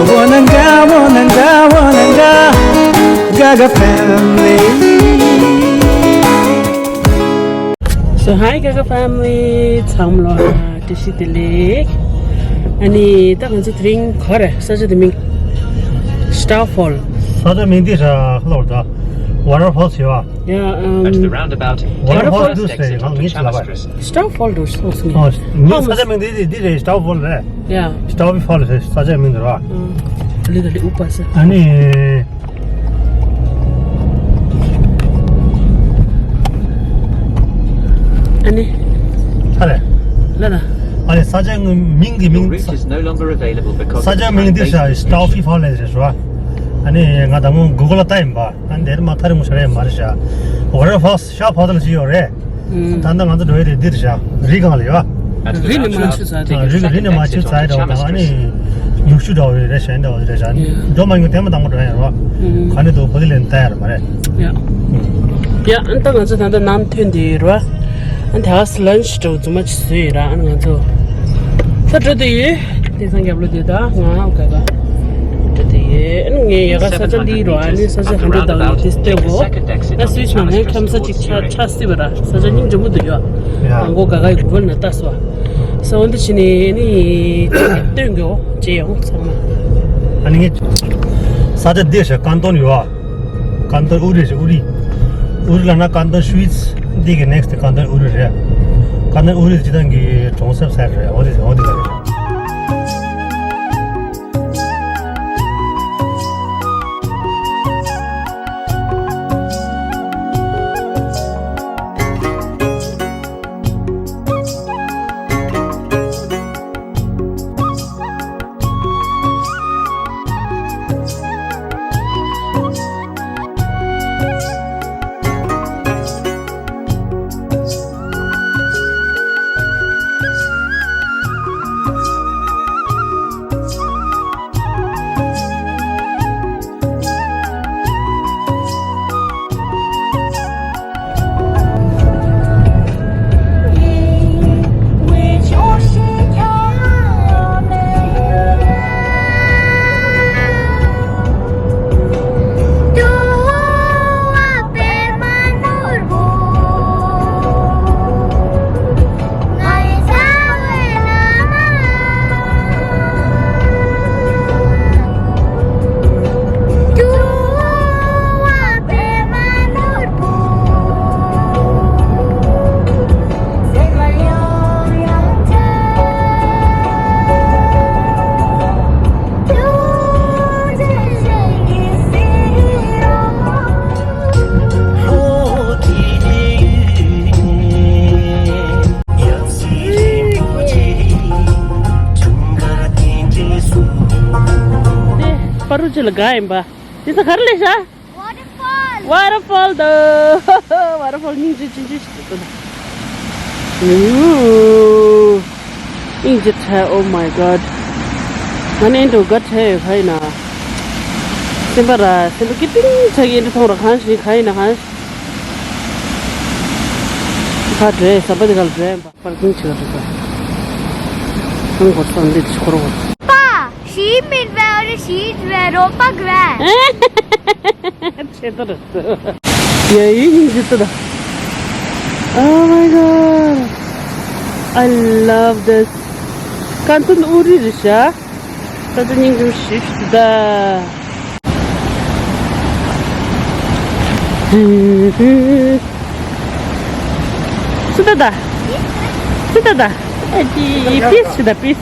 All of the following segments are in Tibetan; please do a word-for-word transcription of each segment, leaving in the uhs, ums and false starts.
Wananga, wananga, wananga, Gaga family. So hi Gaga family, ཚང་མ་ལ་བཀྲ་ཤིས་བདེ་ལེགས། ཨ་ནི་ད་ང་ཚོ་དེ་རིང་ག་རེ་ས་ཆ་དེ་མིང་Star Fall། ས་ཆ་མིང་འདི་ར་ལོར་ད་Waterfalls ཡོད་ཨ། ཡ་ཨམ། At the roundabout, Waterfalls take the exit onto Chalmers Crest. Star Fall འགྲོ་སོང་ཟིན། ཨོ་ངའི་ས་ཆ་མིང་འདི་འདི་རེད། Star Fall རེད། ཡ། Star Fall རེད། ས་ཆ་མིང་འདི་ར། ལི་ག་ལི་ཨུ་པ་ས། ཨ་ནི། ཨ་ནི། ཨ་རེ། ལ་ན། ཨ་རེ་ས་ཆ་མིང་གི་མིང་། Route is no longer available because ས་ཆ་མིང་འདི་ཤ་Star Fall རེད་ཟེར་ཤོ། ཨ་ནི་ང་དང་མོ་Google ལ་ལྟ་ཡིན་པ། ཨ་ནི་དེར་མ་ཐར་མོ་ཤ་རེད་མ་རེད་ཤ། Waterfalls ཤ་ཕོ་ཏ་ལ་ཅི་ཡོད་རེད། ད་ལྟ་ང་ཚོ་འགྲོ་ཡི་རེད་འདིར་བཞག་རི་སྒང་ལ་ཡོད། རི་ནས་མར་ཆུ་ཚ་དེ། རི་རི་ནས་མར་ཆུ་ཚ་ཡི་འགྲོ་དང་ཨ་ནི་ཡུག་ཆུ་འདྲ་བ་རེད་ཤ་འདྲ་བ་རེད་ཤ་འགྲོ་མ་མྱོང་དེ་མ་དང་པོ་འགྲོ་ཡ་རེད་བ། ག་ནས་འདུག་ཕ་གི་ལེན་ལྟ་ཡ་རེད་མ་རེད། ཡ། ཡ་ཨ་ནི་ད་ང་ཚོ་ད་ལྟ་ནང་ཐོན་དེ་ཡོད་རེད་བ། ཨ་ནི་དེ་ག་ལན་ཆི་འདྲ་བ་རྫུན་མ་ཆི་བཟོས་ཡོད་ར། ཨ་ནི་ང་ཚོ་ད་འགྲོ་དེ་ཡོད། དེང་སང་རྒྱབ་ལོ་དེ་ད་ང་ག་ག་འགྲོ་དེ་ཡོད། ཨ་ནི་ངའི་ཡ་ག་ས་ཆ་འདི་རོ། ཨ་ནི་ས་ཆ་ཧན་ཌེ་ཌ་ཌོ་ལར་དེ་སྟེར་གོ། ད་སུའི་ཆ་ནས་ཁྱམ་ས་གཅིག་ཆ་ཆ་སྲིད་པ་ར། ས་ཆ་སྙིང་རྗེ་མོ་འདུག་ཡོད། ཡ། ང་གོ་ག་ག་ཡི་གུ་བོ་ན་ལྟ་སོ། ས་འོན་ཏེ་ཕྱི་ནས་ནི་སྟོན་གོ་ཅེ་ཡོང་ཚང་མ། ཨ་ནི་ངས་ས་ཆ་འདི་ཤ་ཀན་ཏོན་ཡོད། ཀན་ཏོན་ཨུ་རི་ཤ་ཨུ་རི། ཨུ་རི་ལ་ན་ཀན་ཏོན་ཤུ་ཝི་ཚ། འདི་གི་ནེག་སི་ཊི་ཀན་ཏོན་ཨུ་རི་རེད། ཀན་ཏོན་ཨུ་རི་སྤྱི་བཏང་གི་གྲོང་གསེབ་ས་རེད། འོ་དེ་འོ་དེ་ག་རེད། དེ་པ་རུ་ཅི་ལ་དགའ་ཡིན་པ། དེ་ས་གར་ལས་ཤ། Waterfall. Waterfall དོ། Waterfall སྙིང་རྗེ་ཅི་ཅི་ཞིག་དོ། ཨུ། སྙིང་རྗེ་ཁྲ། Oh my God. ང་ནི་འདུག་དགའ་ཁྲ་ཡོད་ཁ་ཡིན་ན། སེམས་པ་ར་སེམས་པ་སྐྱིད་ཏིང་ཆགས་ཀྱི་འདི་མཐོང་ར་གང་ཞིག་ག་ཡིན་ན་གང་ཞིག་ཁ་བྲལ་ཟམ་པ་འདི་ག་ལ་བྲལ་ཡིན་པ། པར་ཀིང་བྱེད་ཀ་འགྲོ་ས། ཁང་སྒོར་སང་འདི་ཆུ་འཁོར་བ། པ། ཞི་མིན་བའི་རི་ཞི་བའི་རོ་པ་ག་ར། ཆེ་ཏོ་རེད། ཡ་ཡི་ཡིན་ཟི་ཏོ་ད། Oh my God. I love this. ཀན་ཏོན་ཨུ་རི་རི་ཤ། ད་ད་སྙིང་རྗེ་ཞིག་ད། སི་ཏ་ད། སི་ཏ་ད། ཨ་ཏི་པིས་ཤི་ད་པིས།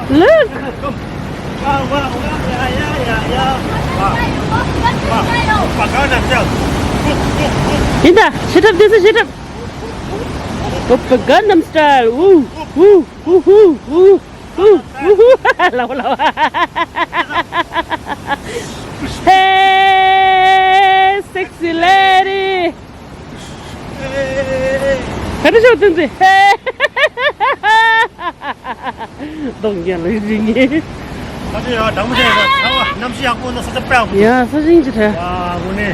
Look. ཡིན་ད། ཤི་ཐབ་དེ་སི་ཤི་ཐབ། Oppa Gangnam Style. Woo, woo, woo, woo, woo. Ooh, ooh, ooh. Lawa, lawa. Hey, sexy lady. Kata show tunzi. Hey. Dong ya lo jing. Kata ya, dang mo ya, awa, nam si aku na sa sa pa. Ya, sa jing jita. Wa, ngune.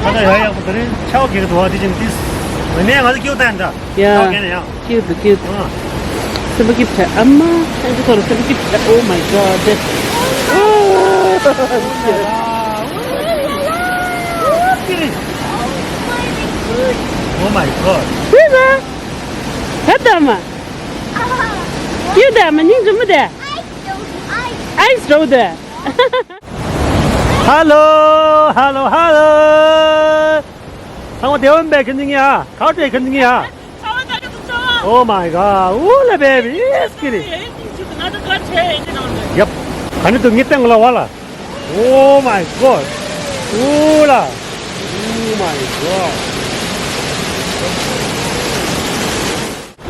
Kata ya, ya, ko tare, chao ke to wa di jing tis. Ne, ngal kyo tan da. Ya. Chao ke ne ya. Cute, cute. Ah. སེམས་པ་སྐྱིད་བྱ་ཨ་མ། ཨ་འདི་ཐོག་ལ་སེམས་པ་སྐྱིད་བྱ། Oh my god. Oh my god. ཧེ་ད་མ། ཡོད་ད་མ་སྙིང་རྗེ་མོ་དེ། ཨའི་སི་འགྲོ་དེ། Hello, hello, hello. ཚང་མ་བདེ་པོ་ཡིན་པས། ཁྱེད་ཚོ་ཡིན་ཡ། ག་འདྲ་ཁྱེད་ཚོ་ཡིན་ཡ། Oh my god. Ooh la baby, it's kitty. Yep. ག་འདྲ་འདུག་ངས་སྟེང་ལ་བ་ལ། Oh my god. Ooh la. Oh my god.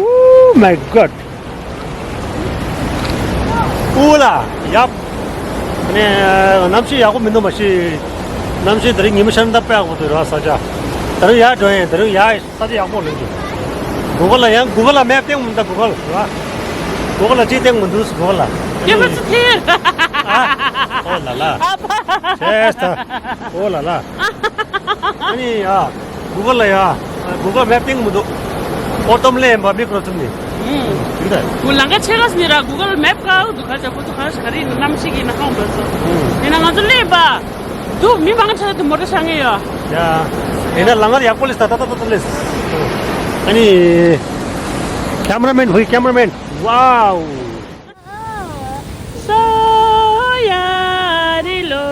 Oh my god. Ooh la. Yep. ནས། གནམ་གཤིས་ཡག་པོ་མི་འདུག་མ་གཞི། གནམ་གཤིས་དེ་རིང་ཉི་མ་ཤར་ན་ད་དཔེ་ཡག་པོ་འདུག་ར། ས་ཆ་དེ་རིང་ཡར་འགྲོ་ཡིན། དེ་རིང་ཡར་ས་ཆ་ཡག་པོ་ལོན་གྱི། གུ་གལ་ལ་ཡང་གུ་གལ་ལ་མེབ་སྟེང་མི་འདུག་གུ་གལ་ར། གུ་གལ་ལ་ཅི་སྟེང་མི་འདུག་གུ་གལ་ལ། ཨ་ནི། ཨ། ཨོ་ལ་ལ། ཨ་ཕ། ཤེས་ད། ཨོ་ལ་ལ། ཨ་ནི་ཡ། གུ་གལ་ལ་ཡ། གུ་གལ་མེབ་སྟེང་མི་འདུག་ཨོ་ཏོམ་ལེ་ཡིན་པ་མི་ཀྲོ་ཙམ་ནི། ཡིན་ད། གུ་ལང་ཀ་ཆེ་ག་སི་ནི་ར་གུ་གལ་མེབ་ཀ་འདུག་ག་ཅག་པོ་ཚོ་ག་ཤ་ག་རི་ནི་གནམ་གཤིས་ཀྱི་ནང་ཧོང་བོད་སོ། ཡིན་ན་ང་ཚོ་ལེན་པ། འདུག་མི་མང་ཆེ་དུ་མོ་ཊ་ཤང་ངེ་ཡོད། ཡ། ཡིན་ན་ལང་ཀར་ཡག་པོ་ལེས་ད་ད་ད་ད་ལེས། ཨ་ནི། ཀེམ་ར་མེན། ཧུའི་ཀེམ་ར་མེན། Wow. སོ་ཡ་རི་ལོ།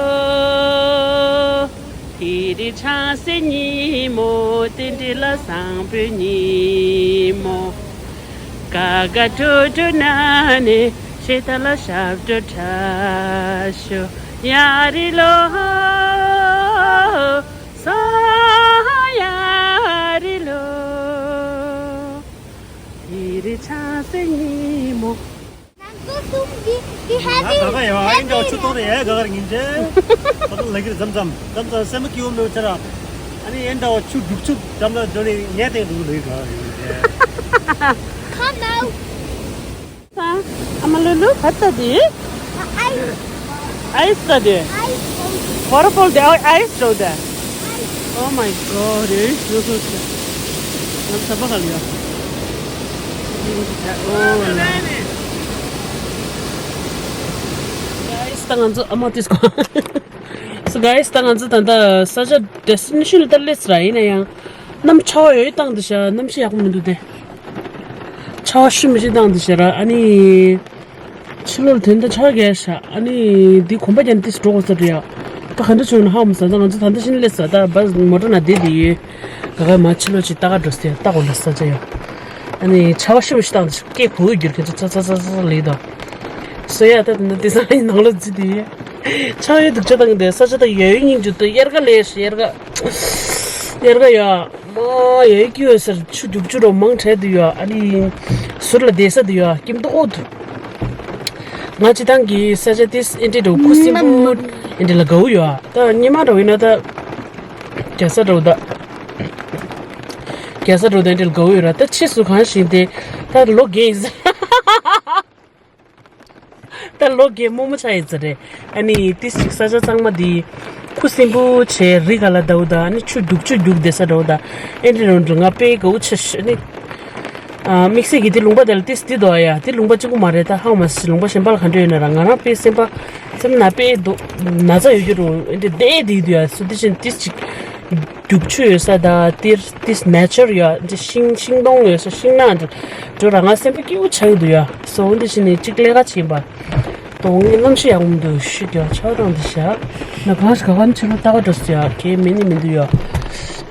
དེ་རི་ཆང་སེ་ཉི་མོ། དེ་འདྲི་ལ་བཟང་པོའི་ཉི་མོ། ཀ་ཀ་ཀྲུ་ཀྲུ་ན་ནི་ཤེ་ད་ལ་ཞབས་བྲོ་འཁྲབ་ཤོ་ཡ་རི་ལོ། སོ་ཡ་རི་ལོ། དེ་རི་ཆང་སེ་ཉི་མོ། ང་ག་ག་ཡ་ཨེ་འདྲ་བ་ཆུ་གཏོང་རེ་ཡ་ག་གར་ཉིན་ཅེ། ཁོ་ཚོ་ལ་གིར་འཛམ་འཛམ་འཛམ་འཛམ་སེམས་མ་སྐྱིད་པོ་མེད་ཚེ་ར། ཨ་ནི་ཨེ་འདྲ་བ་ཆུ་རྒྱུག་ཆུ་འཛམ་ལ་འགྲོ་ནས་ངས་སྟེང་དུ་ལ་གིར་ག་གར་ཉིན་ཅེ། ཁ་ནའུ། ཨ་མ་ལུ་ལུ་ཧ་ད་དེ། ཨའི་སི་ད་དེ། ཝ་ཊར་ཕོལ་དེ་ཨའི་སི་འགྲོ་དེ། Oh my god, it's so so so. ང་ཚ་པ་ག་ལ་ཡ། Guys, ད་ང་ཚོ་ཨ་མ་དེ་སྐོ། So guys, ད་ང་ཚོ་ད་ལྟ་ས་ཆ་ཌེ་སི་ཊི་ནེ་ཤན་ལ་ད་སླེབས་ར། ཡིན་ན་ཡང་གནམ་ཆར་པ་ཡོད་བཏང་འདུག་ཤག་གནམ་གཤིས་ཡག་པོ་མི་འདུག་སྟེ། ཆར་པ་ཤི་མི་ཤི་བཏང་འདུག་ཤག་ར། ཨ་ནི། ཕྱི་ལོགས་ལ་དོན་དག་ཆར་རྒྱག་ཤག་ཨ་ནི་འདི་གོམ་པ་རྒྱག་ནས་ཏིས་འགྲོ་དགོས་ས་རེད་ཡ། ད་ག་འདྲ་བྱུང་ན་ཧ་མ་སང་། ད་ང་ཚོ་ད་ལྟ་ཕྱིན་སླེབས་ས། ད་བ་མོ་ཊ་ནང་བསྡད་དེ་ཡོད། ག་ག་མ་ཕྱི་ལོགས་ཅིག་ལྟ་ག་འགྲོ་ཟེར། ལྟ་དགོས་ལ་ས་ཆ་ཡ། ཨ་ནི་ཆར་པ་ཤི་མི་ཤི་བཏང་འདུག་སྐད་གོ་གི་རྒྱུར་ཁྱེད་ཚོ་ཚ་ཚ་ཚ་ཚ་ལེགས་དང་། སོ་ཡ། ད་དེ་འདྲ་དེ་ས་ནང་ལ་འཛུལ་དེ་ཡོད། ཆར་པའི་སྡུག་ཅག་བཏང་གི་འདུག་ས་ཆ་ད་ཡོད་སྙིང་རྗེ་འདུག་དབྱར་ཁ་ལས་དབྱར་ཁ། དབྱར་ཁ་ཡ། མ་ཡའི་ཀི་ཡོད་སར་ཆུ་རྒྱུག་ཆུ་རོ་མང་དྲགས་འདུག་ཡ། ཨ་ནི་ཟུར་ལ་བསྡད་ས་འདུག་ཡ། སྐྱིད་མདོག་འདུག་ང་སྤྱི་བཏང་གི་ས་ཆ་དེ་ཨེ་འདྲ་འགྲོ་ཁུ་སིམ་པོ་ཨེ་འདྲ་ལ་དགའ་བོ་ཡོད། ད་སྔོན་མ་འགྲོ་ཡིན་ན་ད་རྒྱལ་ས་འགྲོ་ད། རྒྱལ་ས་འགྲོ་ད་ཨེ་འདྲ་ལ་དགའ་བོ་ཡོད་ར། ད་ཕྱིས་སུ་གང་ཞིག་དེ་ད་ལོ་རྒས་ཡིན་ས། ད་ལོ་རྒས་རྨོ་མོ་ཆགས་ཡིན་ས་རེད། ཨ་ནི་ཏིས་ཅིག་ས་ཆ་གཙང་མ་འདི་ཁུ་སིམ་པོ་བྱས། རི་ཁ་ལ་ཟླ་བོ་དང་ཨ་ནི་ཆུ་རྒྱུག་ཆུ་རྒྱུག་བསྡད་ས་ཟླ་བོ་དང་ཨེ་འདྲ་རང་འགྲོ་ང་དཔེ་དགའ་བོ་ཆེ་ཤོས་ནི། ཨ་དམིགས་བསལ་གྱི་དེ་ལུང་པ་དེ་ལ་ཏིས་འདི་འདུག་ཨ་ཡ། དེ་ལུང་པ་གཅིག་པུ་མ་རེད། ད་ཧ་མ་སི་ལུང་པ་གཞན་པ་ལ་ག་འདྲ་ཡོད་ན་ར། ང་རང་དཔེ་སེམས་པ་སེམས་ན་དཔེ་འདུག་ན་ཚ་ཡོད་རྒྱུ་རུ་ཨེ་འདྲ་བསྡད་བསྡད་ཡོད་དུ་ཡ། སུ་དེ་བཞིན་ཏིས་ཅིག་རྒྱུག་ཆུ་ཡོད་ས་དང་དེར་དེ་ནེ་ཅར་ཡོད། དེ་ཤིང་ཤིང་སྡོང་ཡོད་ས་ཤིང་ནགས་འདྲ་འགྲོ་ར་ང་སེམས་པ་སྐྱིད་པོ་ཆགས་ཀྱི་འདུག་ཡ། སོང་དེ་བཞིན་ནས་གཅིག་ལས་ཀ་བྱེད་པ། དོང་ངའི་གནམ་གཤིས་ཡག་པོ་མི་འདུག་ཤི་རྒྱག་ཆར་བཏང་འདི་ཤ། ན་གང་ཞིག་ག་ག་ནས་ཕྱི་ལོགས་ལྟ་ག་འགྲོ་ཟེར་ཡ་གའི་མེད་ནི་མི་འདུག་ཡ།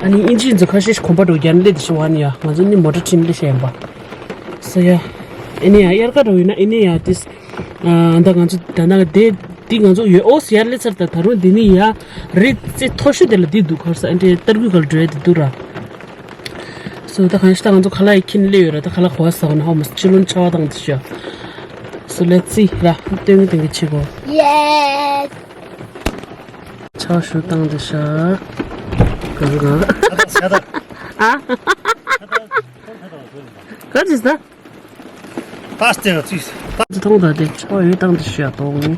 ཨ་ནི་ཨིན་ཇི་ཡིན་ཚོ་ཁ་ཤས་ཤིག་གོམ་པ་འགྲོ་རྒྱ་ནས་སླེབས་འདི་ཤི་བ་ནི་ཡ། ང་ཚོ་ནི་མོ་ཊ་ཁྲིད་ནས་སླེབས་ཤ་ཡིན་པ། སོ་ཡ། ཨེ་ནི་ཡ་དབྱར་ཁ་འགྲོ་ཡིན་ན་ཨེ་ནི་ཡ་དེ། ཨ་ད་ང་ཚོ་ད་ནང་དེ་འདི་ང་ཚོ་ཡོད་ཨོ་ཟེར་ཡ་སླེབས་ཚར། ད་ད་རུང་འདི་ནི་ཡ་རི་རྩེ་མཐོ་ཤོས་དེ་ལ་འདི་འདུག་ག་རེ་ཟེར་ཨ་འདྲའི་སྟར་གུ་ག་ལ་འགྲོ་ཡ་དེ་འདུག་ར། སོ་ད་གང་ཞིག་ད་ང་ཚོ་ཁ་ལག་ཡི་ཁྱིམ་སླེབས་ཡོད་ར། ད་ཁ་ལག་ག་པར་ཟ་བ་ན་ཧོ་མ་སི་ཕྱི་ལོགས་ཆར་པ་བཏང་འདི་ཤ། སོ་ལེ་ཙི་ར་སྟོན་གི་སྟོན་གི་ཆེ་གོ། ཡེས། ཆར་པ་ཞུ་བཏང་འདི་ཤ། ག་ག་ག་ཨ། ག་ཅི་ཟ། ད་སྟེང་ལ་ཙིས། ད་ཅི་མཐོང་ད་དེ་ཆར་པ་ཡོད་བཏང་འདི་ཤ་དོང་།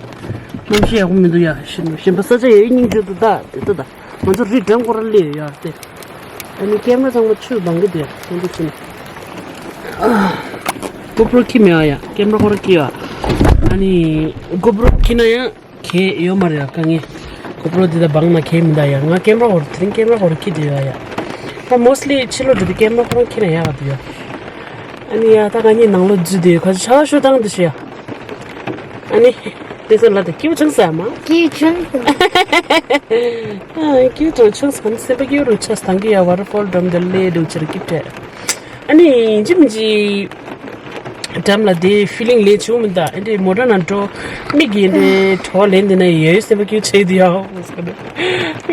གནམ་གཤིས་ཡག་པོ་མི་འདུག་ཡ། ཤི་ནི་གཞན་པ་ས་ཆ་ཡོད་སྙིང་རྗེ་འདུག་ད་དེ་ད་ད། ང་ཚོ་རི་འགྲམ་སྐོར་ལ་སླེབས་ཡོད་ཡ་དེ། ཨ་ནི་ཀེམ་ར་ཚང་མ་ཆུ་སྦང་གི་དེ་ཁོང་ཚོ་ཕྱིན། GoPro ཁྱེར་མེད་ཨ་ཡ། ཀེམ་ར་ཁོ་ར་ཁྱེར་ཡ། ཨ་ནི་GoPro ཁྱེར་ན་ཡང་གས་ཡོད་མ་རེད་ཡ། དཀའ་ངལ། GoPro འདི་ད་བང་ན་གས་མི་འདུག་ཡ། ང་ཀེམ་ར་ཁོ་ར་དེ་རིང་ཀེམ་ར་ཁོ་ར་ཁྱེར་བསྡད་ཡོད་ཡ། ད་མོ་སི་ལི་ཕྱི་ལོགས་འགྲོ་དུས་ཀེམ་ར་ཁོ་ར་ཁྱེར་ན་ཡག་ག་འདུག་ཡ། ཨ་ནི་ཡ་ད་ང་གཉིས་ནང་ལོགས་འཛུལ་དུས་ཁ་ཆེ་ཆ་ཤོ་བཏང་དུ་ཤི་ཡ། ཨ་ནི་དེ་ཚོ་ལ་ད་སྐྱིད་པོ་བྱུང་ས་མ། སྐྱིད་བྱུང་ས། ཨ་སྐྱིད་བྱུང་བྱུང་ས་ནི་སེམས་པ་སྐྱིད་རུ་ཆགས་སྟངས་ཀྱི་ཡ། ཝ་ཊར་ཕོལ་འགྲམ་དེ་ལས་འགྲོ་ཕྱིར་སྐྱིད་བྲལ། ཨ་ནི་ཡིན་གཅིག་མིན་གཅིག་འགྲམ་ལ་དེ་ཕི་ལིང་ལས་བྱུང་མི་འདུག་ཨ་འདྲས་མོ་ཊ་ནང་འགྲོ་མི་གིས་འདྲས་གྲོགས་ལེན་དེ་ན་ཡོད་སེམས་པ་སྐྱིད་བྱེད་དུ་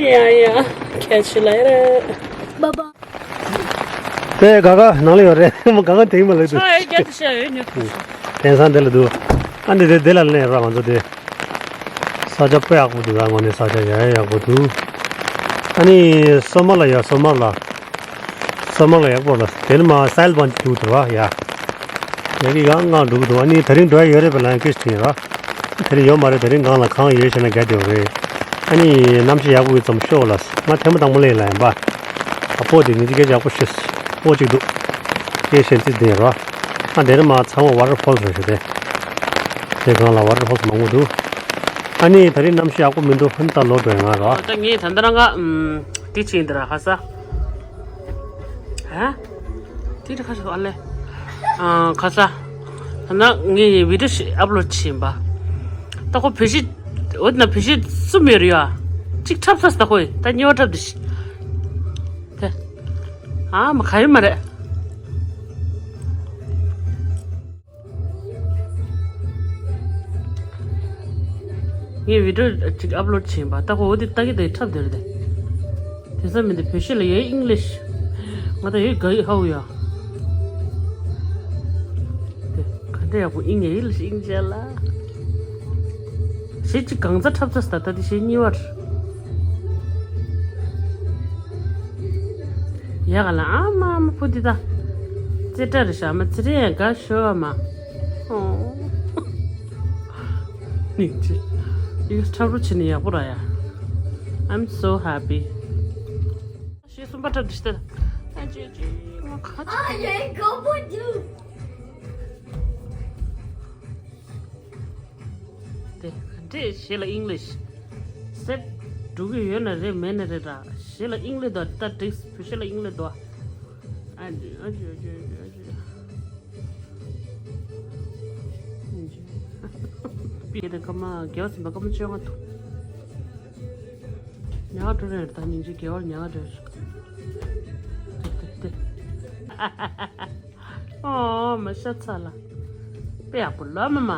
ཡ། ཡ་ཡ། ཁྱད་ཆོས་ལ་ཡ་རེད། པའི་ག་ག་ནང་ལ་ཡོད་རེད། མ་ག་ག་དེང་མ་ལེགས་འདུག་ཨ་ཨེ་རྒྱ་དེ་ཤ་ཡོད་ཉོ། དེང་སང་དེ་ལ་འདུག་ཨ་འདི་དེ་དེ་ལ་ལེན་ར་ང་ཚོ་དེ། ས་ཆ་དཔེ་ཡག་པོ་འདུག་ཨ་ངོ་ནས་ས་ཆ་ཡ་ཡག་པོ་འདུག་ཨ་ནི་སོ་མ་ལ་ཡ་སོ་མ་ལ། སོ་མ་ལ་ཡག་པོ་ལ་དེ་ནི་མ་སའིལ་བན་འདུག་དེ་བ་ཡ། ཡ་གི་ཡང་ང་འགྲོ་གི་འདུག་ཨ་ནི་དེ་རིང་འགྲོ་ཡ་ཡོད་རེད་པ་ལ་ཡང་སྐད་ཆ་དྲིས་ར། དེ་རིང་ཡོད་མ་རེད། དེ་རིང་སྒང་ལ་གང་ཡོད་ཤེ་ན་རྒྱ་དེ་རེད། ཨ་ནི་གནམ་གཤིས་ཡག་པོ་ཡོད་ཙམ་ཤོག་ལ་ང་ཐེངས་མ་དང་པོ་ལས་ལ་ཡིན་པ། ཨ་ཕོ་དེ་ཉིན་གཅིག་སྐད་ཆ་ཡག་པོ་བཤད། ཕོ་གཅིག་འདུག་སྐད་བཤད་རྩིས་ལྡན་ར། ཨ་དེ་རིང་མ་ཚང་མ་ཝ་ཊར་ཕོལ་རེད་ཤེ་དེ། དེ་སྒང་ལ་ཝ་ཊར་ཕོལ་མང་པོ་འདུག་ཨ་ནི་དེ་རིང་གནམ་གཤིས་ཡག་པོ་མི་འདུག་ཧན་ད་ལོ་འགྲོ་ཡོང་ང་ར། ད་ངས་ད་ལྟ་རང་ག་ཨམ་དེ་ཕྱིན་འདི་ར་ཧ་ས། ཧ། དེ་ར་ཁ་ཤོ་ཨ་ལེ། ཨ་ཁ་ས། ད་ན་ངས་བི་ཌིའོ་ཞིག་ཨབ་ལོཌ་བྱེད་པ། ད་ཁོ་བེད་ཤེད། འོ་ན་བེད་ཤེད་གསུམ་ཡོད་རེད་ཡ། གཅིག་འཁྲབ་ས་ད་ཁོ་ད་གཉིས་པ་འཁྲབ་དེ་ཤི། དེ། ཨ་མ་ག་ཡོད་མ་རེད། ངས་བི་ཌིའོ་ཅིག་ཨབ་ལོཌ་བྱས་པ་ལྟ་གོ་འོ་དེ་ལྟ་གི་དེ་འཁྲབ་དེ་རེད་དེ། དེ་ས་མི་འདི་བོད་གཞས་ལ་ཡའི་ཨིང་ལིཤ། ང་ད་ཡའི་ག་ཡི་ཧའུ་ཡ། དེ་ག་འདྲ་ཡག་པོ་ཨིང་ཡའི་ལ་ཞིག་ཨིང་བྱས་ལ། གཞས་གཅིག་གང་ཚ་འཁྲབ་ཚ་ད་ལྟ་དེ་གཞས་གཉིས་པར། ཡ་ག་ལ་ཨ་མ་ཨ་མ་ཕུ་དི་ད། ཙེ་ཏྲ་རེ་ཤ་མ་ཙེ་རེ་ཡ་ག་ཤོ་མ། ཨོ། སྙིང་རྗེ། ཡིག་འཁྲབ་རུ་ཕྱིན་ནས་ཡག་པོ་ར་ཡ། I'm so happy. གཞས་གསུམ་པ་འཁྲབ་འདི་ཤི་ད། ཨ་ཅེ་ཅེ་ང་ཁ་ཅིག་དེ་ག་འདྲས་གཞས་ལ་ཨིང་ལིཤ། སེབ་འགྲོ་གི་ཡོད་ན་རེད་མེད་ན་རེད་ར། གཞས་ལ་ཨིང་ལིཤ་དང་ད་འགྲིག་བོད་གཞས་ལ་ཨིང་ལིཤ་དོ། ཨ་ཅེ་ཨ་ཅེ་ཨ་ཅེ་ཨ་ཅེ། པི་དང་སྐར་མ་རྒྱལ་བ་སེམས་དཔའ་སྐར་མ་བཅོ་ལྔ་ཐུག་ཉག་འགྲོ་རེད་ད་སྙིང་རྗེ་རྒྱལ་བ་ཉག་འགྲོ་རེད། ཏེ་ཏེ་ཏེ། ཨོ་མ་ཤ་ཚ་ལ། དཔེ་ཡག་པོ་ལོ་མ་མ།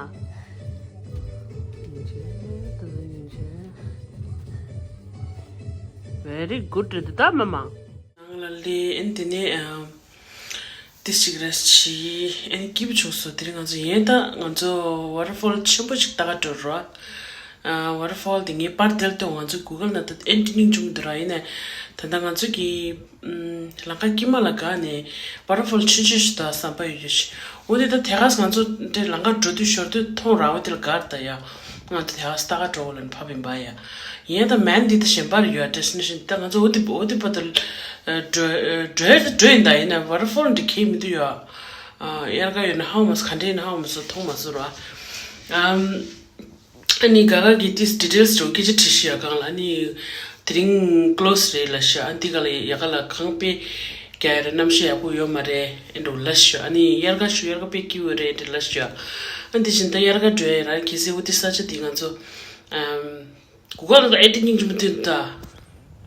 སྙིང་རྗེ་ད་སྙིང་རྗེ། Very good རེད་ད་མ་མ། ནང་ལ་ལས་ཨེན་དེ་ནས་ཨ། ཏི་ཞིག་རེ་ཞིག་ཨེན་སྐྱིད་པོ་བྱུང་སོང་། དེ་རིང་ང་ཚོ་ཡིན་ད་ང་ཚོ་ཝ་ཊར་ཕོལ་ཆེན་པོ་ཞིག་ལྟ་ག་འགྲོ་རོགས། ཝ་ཊར་ཕོལ་དེ་ངའི་པར་དེར་ལྟོས། ང་ཚོ་གུ་གལ་ནང་ད་ཨེན་དེ་སྙིང་རྗེ་མོ་འདུག་ར། ཡིན་ནས་ད་ལྟ་ང་ཚོ་གི་ལམ་ཁ་དཀྱིལ་མ་ལ་བསྒགས་ནས་ཝ་ཊར་ཕོལ་ཆུང་ཆུང་ཞིག་ལྟ་བསམ་པ་ཡོད་རྒྱུ་ཞིག་འོ་དེ་ད་དེ་ག་ང་ཚོ་དེ་ལམ་ཁ་འགྲོ་དུས་ཞོར་དུས་མཐོང་ར། འོ་དེ་ལ་བསྒགས་ད་ཡ། ང་ཚོ་དེ་ག་ལྟ་ག་འགྲོ་འོ་ལ་ཕབ་ཡིན་པ་ཡ། ཡིན་ད་མན་འདི་ད་གཞན་པར་ཡོད་ཌེ་སི་ཊི་ནེ་ཤན། ད་ང་ཚོ་འོ་དེ་འོ་དེ་བར་དུ་འགྲོ་འགྲོ་འགྲོ་ཡིན་ད། ཡིན་ན་ཝ་ཊར་ཕོལ་འདི་ཁེལ་མི་འདུག་ཡ། དབྱར་ཁ་ཡོད་ན་ཧ་གོ་མ་སོང་། ག་འདྲ་ཡིན་ན་ཧ་གོ་མ་སོང་། མཐོང་མ་སོང་ར། ཨ་ནི་ག་ག་གི་ཏིས་ཌི་ཊེལ་སི་འགྲོ་སྐད་ཆ་དྲིས་ཤི་ཡ་གང་ལ། ཨ་ནི་དེ་རིང་ཀློ་སི་རེད་ལ་ཤི། ཨ་འདི་ག་ལ་ཡ་ག་ལ་གང་དཔེ་རྒྱག་ཡ་རེད། གནམ་གཤིས་ཡག་པོ་ཡོད་མ་རེད་ཨེ་འགྲོ་ལ་ཤི། ཨ་ནི་དབྱར་ཁ་ཤུ་དབྱར་ཁ་དཔེ་སྐྱིད་པོ་རེད་འདྲ་ལ་ཤི་ཡ། ཨ་འདི་བཞིན་ད་དབྱར་ཁ་འགྲོ་ཡ་ར་གལ་སྲིད་འོ་དེ་ས་ཆ་དེ་ང་ཚོ་ཨམ། གུ་གལ་ནང་ཨེ་ཏི་སྙིང་རྗེ་མོ་ཐོན་ད།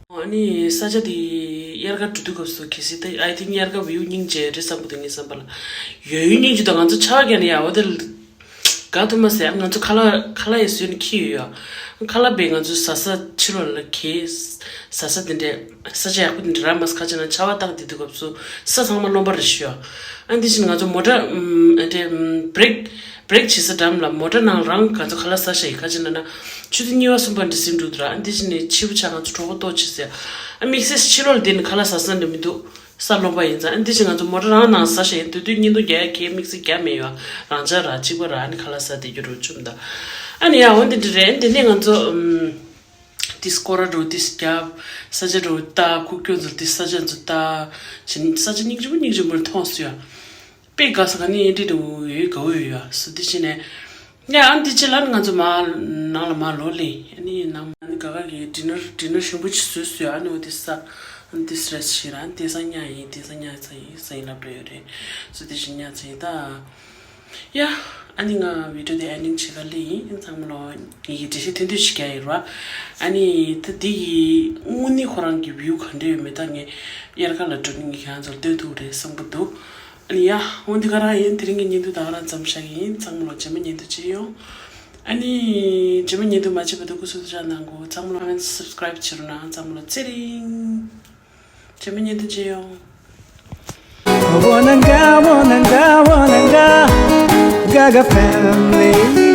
ཨ་ནི་ས་ཆ་དེ་དབྱར་ཁ་འགྲོ་དུས་སྐབས་སུ་གལ་སྲིད་ད་ཨའི་ཐིང་དབྱར་ཁ་བེའུ་སྙིང་རྗེ་རེད་བསམ་གི་འདུག་ངའི་བསམ་པ་ལ། ཡོད་ཡོད་སྙིང་རྗེ་ད། ང་ཚོ་ཆར་པ་བརྒྱབ་ནས་ཡ་འོ་དེ་དགའ་ཐུབ་མ་སོང་། ང་ཚོ་ཁ་ལག་ཁ་ལག་ཡ་བཟོས་ནས་འཁྱེར་ཡོད་ཡ། ཁ་ལག་པས་ང་ཚོ་ཟ་ས་ཕྱི་ལོགས་ལ་གས་ཟ་ས་དེ་འདྲས་ས་ཆ་ཡག་པོ་དེ་འདྲས་རག་མ་སོང་། ཁ་ཅིག་ན་ཆར་པ་བཏང་དེ་དུས་སྐབས་སུ་ས་ཚང་མ་རློན་པ་རེད་ཤི་ཡ། ཨ་འདི་བཞིན་ང་ཚོ་མོ་ཊ་ཨ་དེ་བྷི་རེག་བྷི་རེག་བྱེད་ས་འགྲམ་ལ་མོ་ཊ་ནང་རང་ང་ཚོ་ཁ་ལག་ཟ་ཤ་ཡི། ཁ་ཅིག་ན་ན་ཆུ་ཚོད་གཉིས་པ་གསུམ་པ་འདྲ་ཟིན་འགྲོ་འདུག་ར། ཨ་འདི་བཞིན་ནས་ཕྱི་པོ་ཆ་ང་ཚོ་གྲོགས་པོ་ཏོག་ཆེ་ཟེར། ཨ་དམིགས་བསལ་ཕྱི་ལོགས་ལ་བསྡད་ནས་ཁ་ལག་ཟ་ས་འདྲ་མི་འདུག་ས་རློན་པ་ཡིན་ཙང་། ཨ་འདི་བཞིན་ང་ཚོ་མོ་ཊ་རང་ནང་ཟ་ཤ་ཡི། དེ་དུས་བརྙན་ཐུང་རྒྱག་ཡ་གས་དམིགས་བསལ་རྒྱག་མེད་ཡོད། རང་ཅག་ར་གཅིག་པ་ར་ཨ་ནི་ཁ་ལག་ཟ་བསྡད་རྒྱུ་རུ་བྱུང་ད། ཨ་ནི་ཡ་འོ་འདི་འདྲ་རེད། ཨ་འདི་ནས་ང་ཚོ་ཨམ། ཏིས་སྐོར་ར་འགྲོ་ཏིས་རྒྱབ། ས་ཆ་འགྲོ་ལྟ། ཁུག་ཀྱོག་འཛུལ་ཏིས་ས་ཆ་འཛུལ་ལྟ། ཕྱིན་ས་ཆ་སྙིང་རྗེ་མོ་སྙིང་རྗེ་མོ་མཐོང་སོང་ཡ། དཔེ་དགའ་ས་ག་ནི་ཡིན་འདྲི་འདུག་ཡོད་དགའ་བོ་ཡོད་ཡ་སུ་དེ་བྱས་ནས། ཡ་ཨ་ནི་དེ་ཕྱི་ལ་ནི་ང་ཚོ་མ་ནང་ལ་མ་ལོག་ལེ། ཨ་ནི་ནང་ཨ་ནི་ག་ག་གི་ཌི་ནར་ཌི་ནར་ཞིམ་པོ་ཅིག་བཟོས་སོང་། ཨ་ནི་འོ་དེ་ས་ཨ་ནི་དེ་སི་རེས་ཤི་ར་ཨ་ནི་དེ་ས་ཉ་ཡིན་དེ་ས་ཉ་ཚ་ཡིན་ས་ཡིན་ལབ་རེ་ཡོད་རེད། སུ་དེ་བཞིན་ཉ་ཚ་ཡིན་ད། ཡ། ཨ་ནི་ང་བི་ཌིའོ་དེ་ཨེན་ཌིང་བྱེད་ག་སླེབས་ཡིན། ཚང་མ་ལོ་ངེད་ཀྱི་འགྲེལ་བཤད་ཐུང་ཐུང་ཞིག་རྒྱག་ཡིན་ར། ཨ་ནི་ད་འདི་ཡི་དངོས་གནས་ཁོ་རང་གི་བིའུ་ག་འདྲ་ཡོད་མེད་ད་ངས་དབྱར་ཁ་ལ་འགྲོ་ནི་ངས་ཁྱེད་རང་ཚོར་སྟོན་ཐུབ་རེད་བསམ་གི་འདུག་ཨ་ནི་ཡ་འོ་འདི་ག་རང་ཡིན། དེ་རིང་གི་བརྙན་ཐུང་ད་ག་རང་མཚམས་བཞག་གི་ཡིན། ཚང་མ་ལོ་རྗེས་མ་བརྙན་ཐུང་མཇལ་ཡོང་། ཨ་ནི་རྗེས་མ་བརྙན་ཐུང་མ་མཇལ་བར་དུ་སྐུ་གཟུགས་བཅག་གནང་གོ་ཚང་མ་ལོ་ཨ་ནི་སབ་སི་ཀ་རེབ་བྱེད་རོགས་གནང་། ཚང་མ་ལོ་ཚེ་རིང་། རྗེས་མ་བརྙན་ཐུང་མཇལ་ཡོང་། Wananga, wananga, wananga, Gaga family.